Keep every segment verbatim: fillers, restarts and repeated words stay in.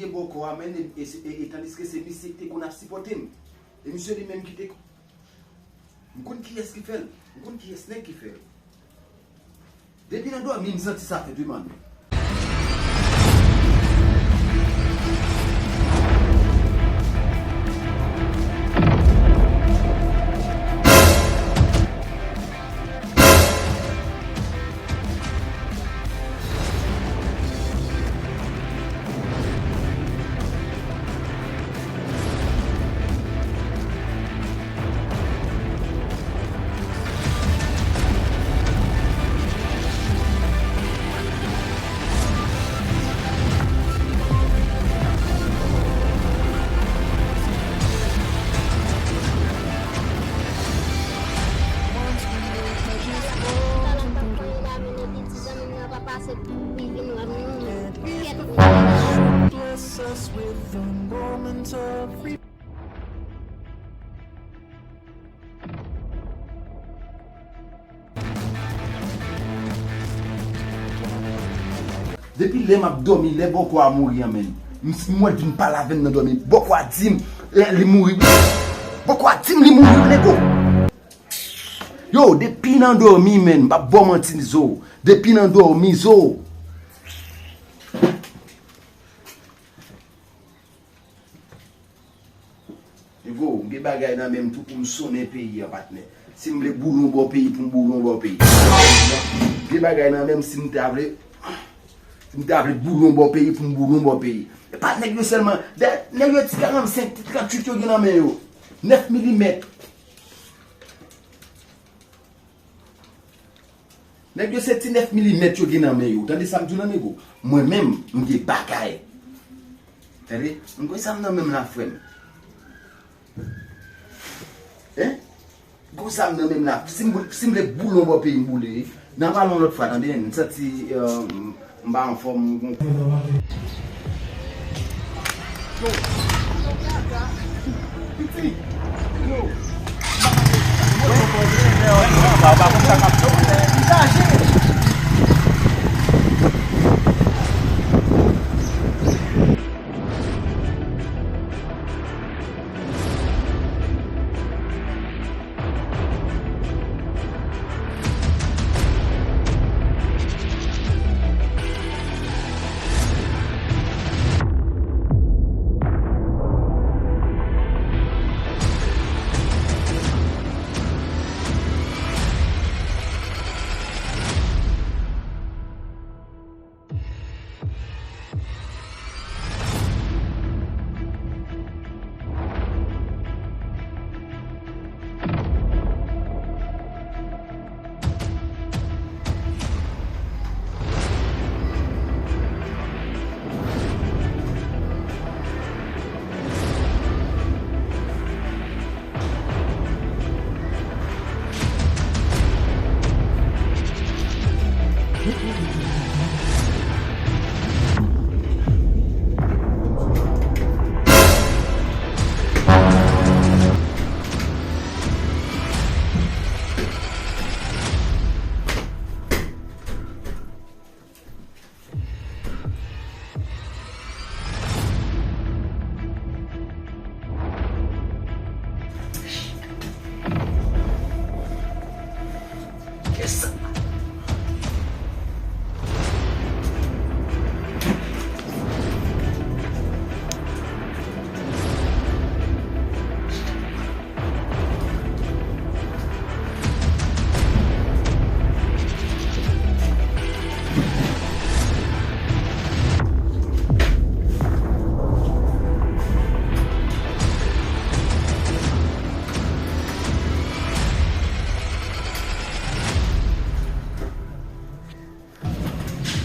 ye bòkò a, men, e, e, e, e tandiske se misye ki te konn ap sipòte m. E misye li menm ki te. M konn kiyès ki fè l. M konn kiyès nèg ki fè l. Depi nan dòmi, m santi sa fèt wi, man. Depi lè m ap dòmi, lè bòkò a mouri an, menn. M, m wè l vin pale avè m nan dòmi. Bòkò a di m, eh, li mouri. Bòkò a di m li mouri, wi, nego. Yo, depi nan dòmi, menn, m p ap ba w manti, zo. Depi nan dòmi, zo. Nego, m gen bagay nan men m tou pou m sonnen peyi a, patnè. Si m vle boule yon bò peyi, pou m boule yon bò peyi. M gen bagay nan men m, si m ta vle, si m ta vle boule yon bò peyi, pou m boule yon bò peyi. E pa nèg yo sèlman. Dayè, nèg yo ti karannsenk, ti tranntuit yo gen nan men yo. Nèf milimèt. Nèg yo se ti nèf milimèt yo gen nan men yo. Tande sa m di w lan, nego? Mwen menm, m gen bagay. Tande? M gen zam nan men m la, frè m. Hein? M gen zam nan men m la. Si m, si m vle boule yon bò peyi, m boule. N a pale yon lòt fwa, tande? M santi, euh, m pa anfòm, m gon.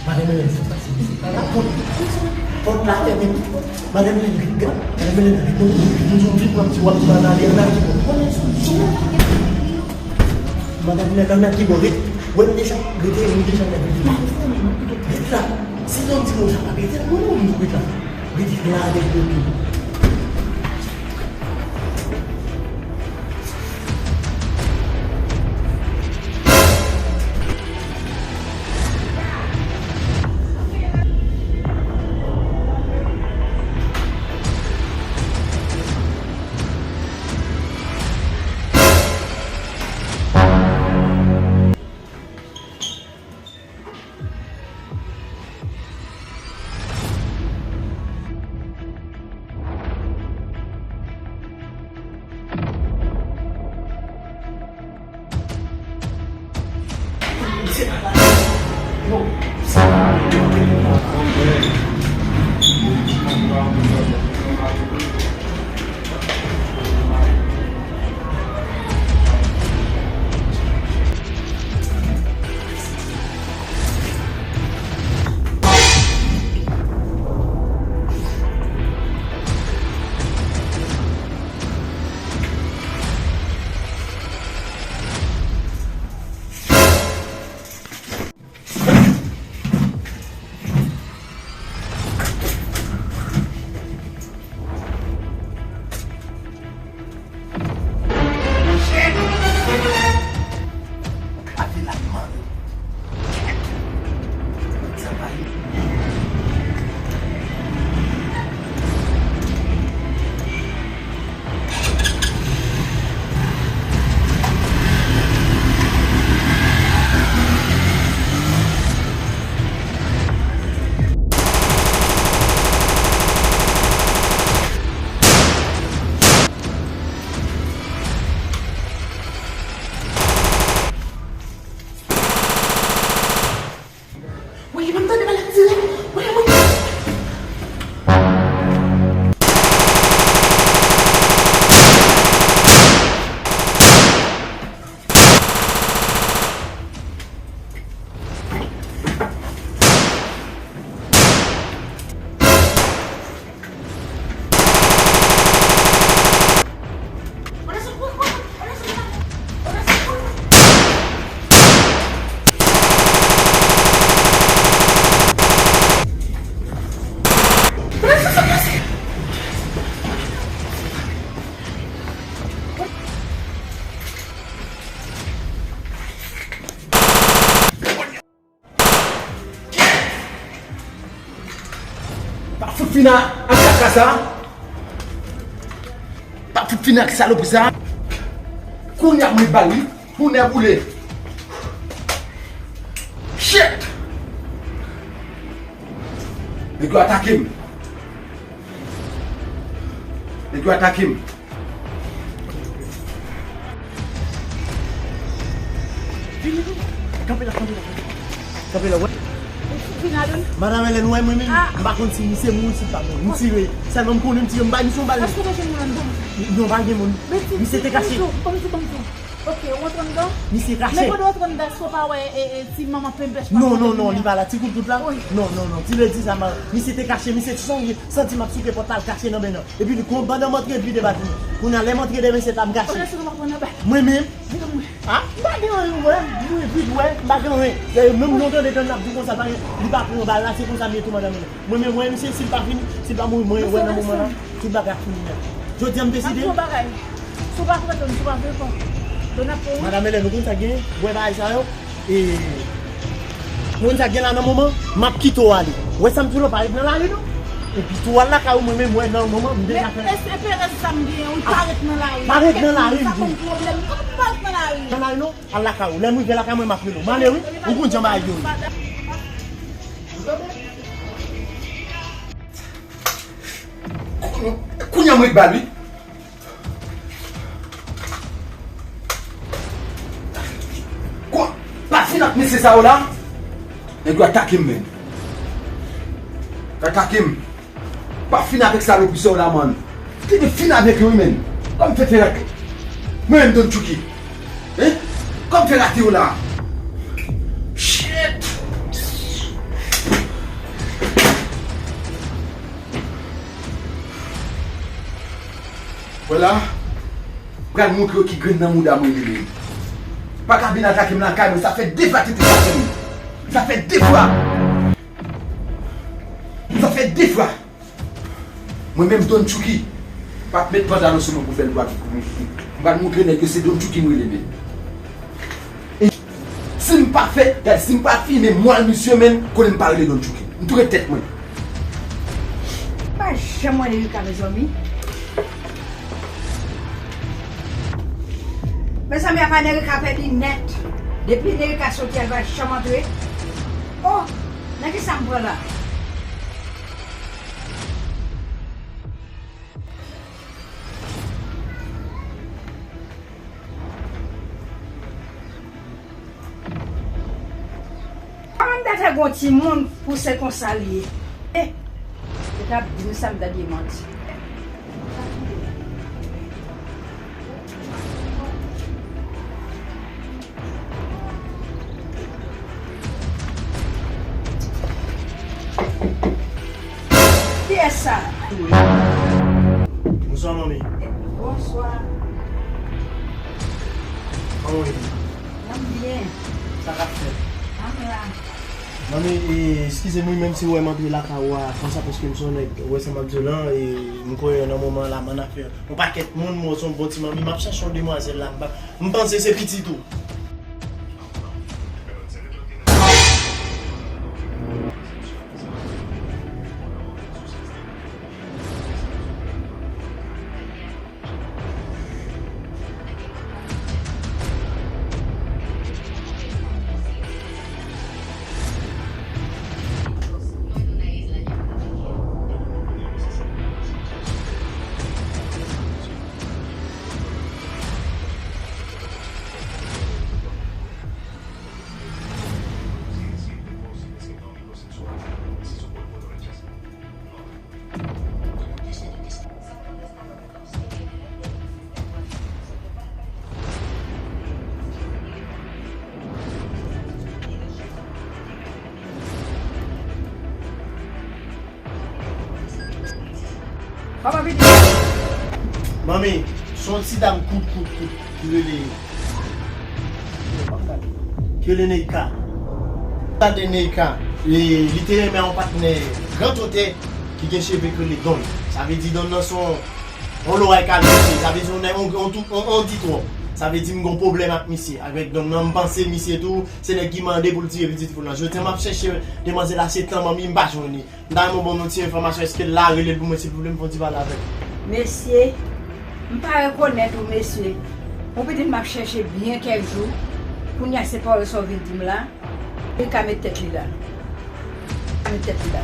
Madanm Hélène, sa se pòt, pòt la fèmen. Madanm Hélène, ret, gad. Madanm Hélène, ret, non, non, non, vin, pran ti wòb, ann ale, ann ale, ki bò. Madanm Hélène, ann ale, ki bò, ret. Wè, nou deja, rete, nou deja, ret la. Si nou di nou sa pa rete, mwen, non, nou ret la. Ret la, avèk yo tou. Fini ak kaka sa. Pa fout fini ak salopri sa. Kounye a mwen ba wi. Pou nè boule. Shit! Nèg yo atake m. Nèg yo atake m. Vini, vini. Kanpe la, kanpe la, kanpe la. Kanpe la, wè. Vini, Adonis. Madan Hélène, wè mwen menm, ah, m pa konn si misye mouri, si l pa mouri. M tire. Sèlman m konnen m tire, m bay misye yon bal. Èske w te jwenn moun anndan? Non, pa gen moun. Misye te kache. Ban m di, ban m di. Ok, ou rantre anndan? Misye kache. Men pandan w rantre anndan, èske w pa wè, e, e, ti manman penbèch pa? Non, non, non, li pa la. Ti kout kout la? Wi. Non, non, non. Ti ledi sa, ma, misye te kache, misye te sonje, santi m ap souke pòt la, l kache nan men nan. Epi li kon pandan m antre, epi li te bat mwen. Kounye a, lè m antre demen, se ta m kache. Pandan se nou pa pran nan bal. Mwen menm? Vin mwen. Ah, m pa gen anyen, wè. Mwen vit, wè. M pa gen anyen. Dayè, menm lè w tande tann l ap di konsa, pa gen, li pa pran bal la, se konsa m ye tou, madan Hélène. Mwen menm, wè, misye, si l pa vini, si l pa mouri, mwen, wè, nan moman la, tout bagay ap fini nèt. Jodi a, m deside. Mwen di yon bagay. Si w pa pran Don, si w pa vle pran Don ap pran, wi. Madan Hélène, ou konn sa k genyen? Wè bagay sa yo. E, ou konn sa k gen la nan moman? M ap kite w ale. Wè sa m di w la, pa ret nan lari, non. Epi tou al lakay ou, mwen menm, wè, nan moman, m deja fè. Men, e, se perèz sa m genyen, wi, pa ret nan lari. Pa ret nan lari, m di. Sa konn pwoblèm. Kòman m pa ret nan lari? Nan lari, non. Al lakay ou. Lè m rive lakay mwen, m ap rele w. M ale, wi. Ou konn jan bagay yo ye. Kounye a mwen ba li. Kwa, pa fin ak mesye sa yo la. Nèg yo atake m, men. Atake m. Pa fin avèk salopri sa yo la, man. Te fin avèk yo, wi, men. Kòm fè fè ak. Mwen menm Don Chucky. Hein? Kòm fè rate yo la. Shit! Vwala. Pral montre yo ki grenn nan mouda mwen li menm. Pa ka vin atake m lakay mwen, sa fè de fwa tete sa fè m. Sa fè de fwa. Sa fè de fwa. Mwen menm Don Chucky, pa t met pantalon sou mwen pou bèl bwa ki kouri. M pral montre nèg yo se Don Chucky m rele menm. E si m pa fè, gad, si m pa fimen mwal misye menm, konnen m pa rele Don Chucky. M touye tèt mwen. Pa janm wè Nerika, mezanmi. Mezanmi, apa Nerika pèdi nèt. Depi Nerika soti, al pa janm antre. Oh, nan ki sa m pran la? Kòman m ta fè gon timoun pou se konsa l ye? Eh, yo t ap di m sa, m ta di manti. Kiyès sa? Bonswa, manmi. Bonswa. Kòman w ye? Mwen byen. Sa k ap fèt? Mwen la. Manmi, e, eskize m wi, menm si w wè m antre lakay ou a konsa, paske m se yon nèg, ou wè sa m ap di w lan, e, m kwè nan moman la, m annafè yon pakèt moun, m wè se yon bon ti manmi, m ap chache yon demwazèl la, m pa, m panse se pitit ou. Papa Piti. Manmi, se yon ti dam kout, kout, kout, ki rele, ki rele Neika. Tande Neika, e, li te renmen yon patnè grantotè ki gen cheve ki rele Don. Sa vle di Don nan se yon, yon loray kalite. Sa vle di yon, yon, yon, yon, yon ditwòp. Sa vle di m gon pwoblèm ak misye, avèk Don nan. M panse misye tou se nèg ki mande pou l tiye pitit foul lan. Jodi a m ap chèche demwazèl la, se tan manmi m pa jwenn li. M ta renmen w ban m yon ti enfòmasyon, èske l la, rele l pou mwen silvouplè, m fè yon ti pale avè l. Mesye, m pa rekonèt ou, mesye. Yon pitit m ap chèche byen kèk jou. Kounye a se pawòl sa w vin di m la. Li ka met tèt li la. Li ka met tèt li la.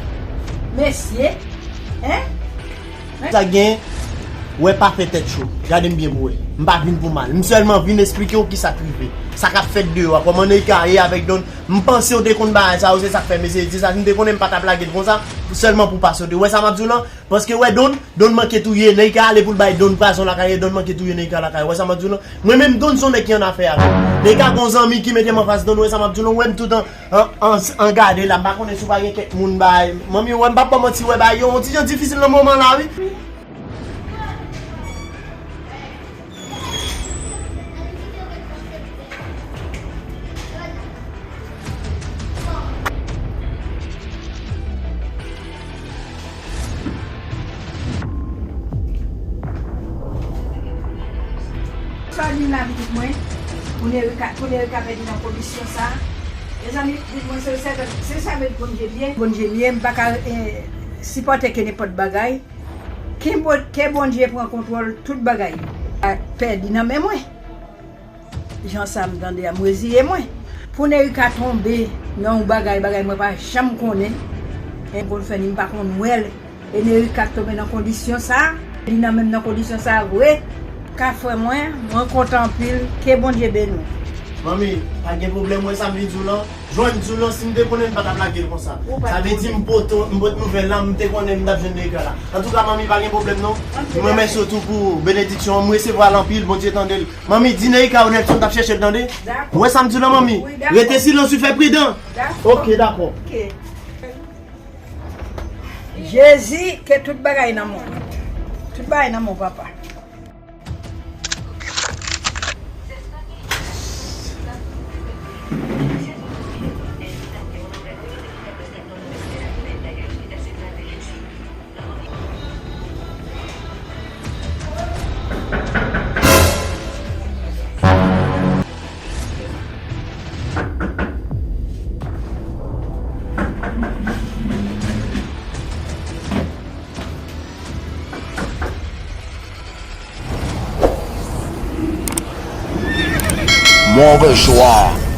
Mesye, hein? Sa gen, wè pa fè tèt cho. Gade m byen pou wè. M pa vin pou mal. M sèlman vin esplike w kisa k rive. Sa k ap fèt deyò a. Kòman Neika ye avèk Don. M panse w te konn bagay sa yo, se sa k fè mesye di sa. Si m te konnen m pa t ap lage l konsa, sèlman pou pase w te. Wè sa m ap di w lan? Paske wè Don, Don manke touye Neika, ale pou l bay Don pwazon lakay, e Don manke touye Neika lakay. Wè sa m ap di w lan? Mwen menm Don se yon nèg ki annafè avè m. Neika gon zanmi ki mete m anfas Don, wè sa m ap di w lan? Wè m tout an, an, an, an gade la, m pa konnen si w pa gen kèk moun bay. Manmi, wè m p ap ba w manti, wè bagay yo yon ti jan difisil nan moman la, wi. Sa w di m la pitit mwen, pou Nerika, pou Nerika pèdi nan kondisyon sa. Mezanmi, pitit mwen, se sèvant, se sèvant Bondye m ye. Bondye m ye, m pa ka, eh, sipòte ke nenpòt bagay. Ke Bon-, ke Bondye pran kontwòl tout bagay. A pèdi nan men mwen. Jan sa m tande a, m reziye mwen. Pou Nerika tonbe nan yon bagay, bagay mwen pa janm konnen. E m konn fè ni m pa konn wè l. E Nerika tonbe nan kondisyon sa. Li nan menm nan kondisyon sa vre. Ka frè mwen, mwen kontan anpil. Ke Bondye beni w. Manmi, pa gen pwoblèm, wè sa m vin di w lan. Jan m di w lan, si m te konnen m pa t ap lage l konsa. Sa vle di m pote, m pote nouvèl la, m te konnen m t ap jwenn Nerika la. Antouka, manmi, pa gen pwoblèm non. M remèsye w tou pou benediksyon an, m resevwa l anpil, Bondye tande l. Manmi, di Neika Nelson t ap chèche l, tande? Ou wè sa m di w lan, manmi? Rete silans wi, fè pridan. Ok, dakò. Jezi, ke tout bagay nan men w. Tout bagay nan men w, papa. Move chwa.